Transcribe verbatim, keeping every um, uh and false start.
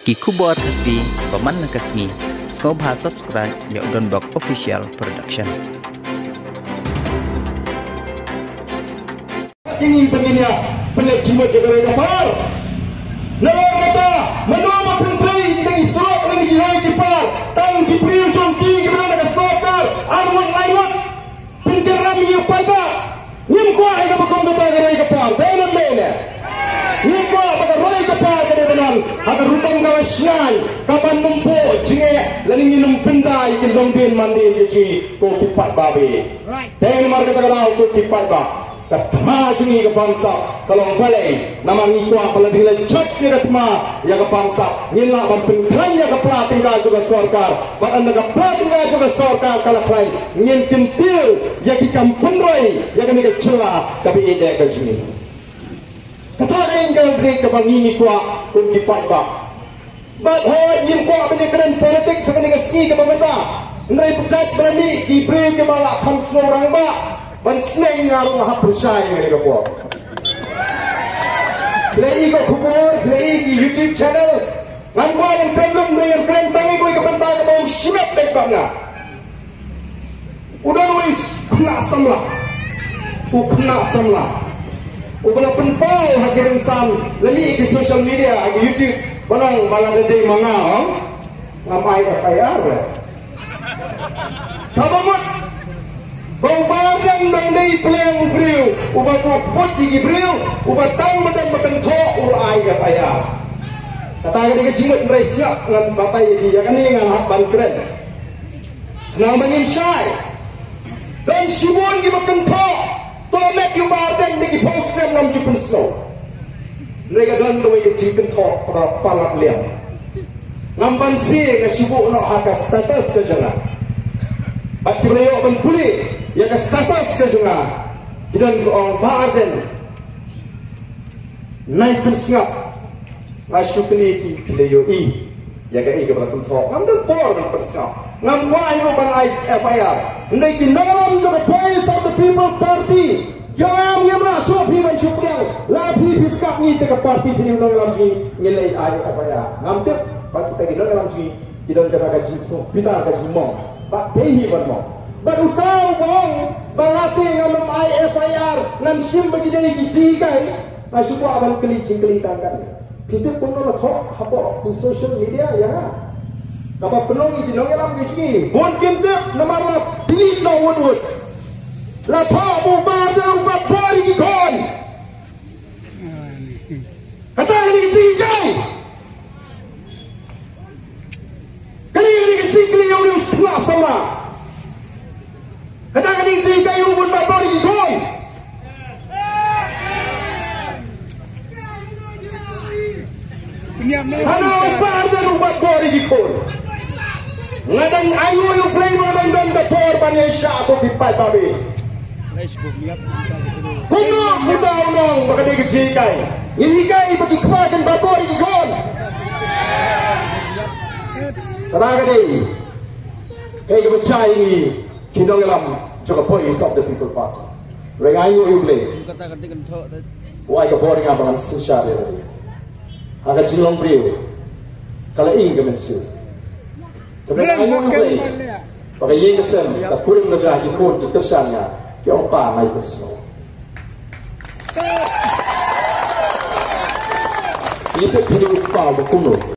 Ki khubor ha sngi ba man la ka sngi. Sngewbha subscribe ïa u Donbok Official Production. Ïa ngi pynïa pynleit jingmut ïa ka roi ka par. Nalor kata, mano ba pyntrei ïa ki surok lane ki roi ki par, tang ki briew jong ki kiba don ha ka sorkar, ar ngut lai ngut. Pynkyndit ïa u paidbah. Ngim kwah ïa kaba kum kata ka roi ka par. Dei ne ym dei ne? Ngim kwah ba ka roi ka par ka dei ban nang ha ka rukom kaba shngaiñ, kaban ym buh jingeh lane ngin ym pynda ïa ki longdien mandien ki jong ngi ko ki paidbah. Dei namar kata ka daw ko ki paidbah, ka thma jong ngi ka bamsap ka long balei? Namar ngi kwah ba lada ngi la jot ïa ka thma ïa ka bamsap, ngin lah ban pynkhlaiñ ïa ka pla tyngka jong ka sorkar. Bad ynda ka pla tyngka jong ka sorkar ka la khlaiñ, ngin kyntiew ïa ki kam pynroi ïa kane ka jylla kaba ïeit ka jong ngi. Kata ka ïing ka bri kaba ngi ngi kwah kum ki paidbah. Bad hooid, ngim kwah ban ïakren politics ha kane ka sngi kaba mynta. Hynrei pyrshah ba la mih ki briew kiba la kham sngew rangbah ban sneng, nga ruh nga hap pyrshah ïa kane ka por. Phi la i ka khubor, phi la i ki YouTube channel. Ngan kwah ban kren lut, hynrei ngan kren tang ïa kawei ka bynta kaba u shimet beit bad nga. U don uwei u khynnah samla. U khynnah samla uba la pynpaw ha ki rynsan, la mih ha ki social media, ha ki YouTube, ba nang ba lada dei ma nga, ong, ngam ai F I R re. Kaba mut ba u Bah Ardent dang dei pleng u briew uba buh kput ïa ki briew, uba tang ba don ba kynthoh u la ai F I R. Kata ka dei ka jingmut, hynrei sngap, ngan batai ïa phi, ïa kane ngan hap ban kren. Khnang ba ngin shai. Don shibun kiba kynthoh, to met ïa u Bah Ardent da ki phew snem ngam ju pynsngew. Hynrei ka don kawei ka jingkynthoh kaba palat liang. Ngam banse, nga shu buh noh ha ka status ka jong nga. Bad kiba la ïoh ban pule ïa ka status ka jong nga, ki don ki ong, Bah Ardent, nai pynsngap. Nga shu kylli ki, phi la ïohi ïa kaei kaba la kynthoh? Ngam don por ban pynsngap. Ngam kwah ïa u ban ai F I R. Hynrei ki nongïalam jong ka Voice of the People Party, ki ong, ngim lah shuh phi ban shu pdiang. Lada phi phi sngap ngi te ka party phi, nongïalam jong ngi, ngin leit ai F I R. Ngam tip ba kita ki nongïalam jong ngi ki don kata ka jingsngewbitar, ka jingmong. Bad dei hi ban mong. Bad uta uba ong ba nga te ngan ym ai F I R, ngan shim ba ki dei ki jinghikai. Nga shu kwah ban kylli jingkylli tang kane. Phi tip kumno la thoh hapoh ki social media ïa nga? Kaba pynlong ïa ki nongïalam ki jong ngi, bun kim tip namar la delete noh wut wut. La thoh ba u Bah Ardent u bat bor ïa ki khun. Kata ka dei ka jinghikai. Kane ka dei ka jingkylli ïa u, u khynnah samla. Kata ka dei ka jinghikai, u bun ba bor ïa ki khun. Hana u Bah Ardent u bat bor ïa ki khun. Nga dang ainguh ïa U Blei ba nga dang don ka bor ban ïaishah bad ki paidbah. Kumno uta u ong ba ka dei ka jinghikai? Ngi hikai ba ki kpa kin bat bor ïa ki khun. Kata ka dei kaei kaba jia ïa ngi ki nongïalam jong ka Voice of the People Party. Hynrei nga ainguh ïa U Blei, u ai ka bor ïa nga ba ngan synshar ïa lade. Ha ka jinglong briew ka la ing ka mynsiem. Te nga ainguh ïa U Blei ba ka ïing ka sem, ka kurim ka jong nga, ki khun ki kyrshan ïa nga, ki ong, Pa, nai pynsngew. Ngi tip hi u kpa ba kumno.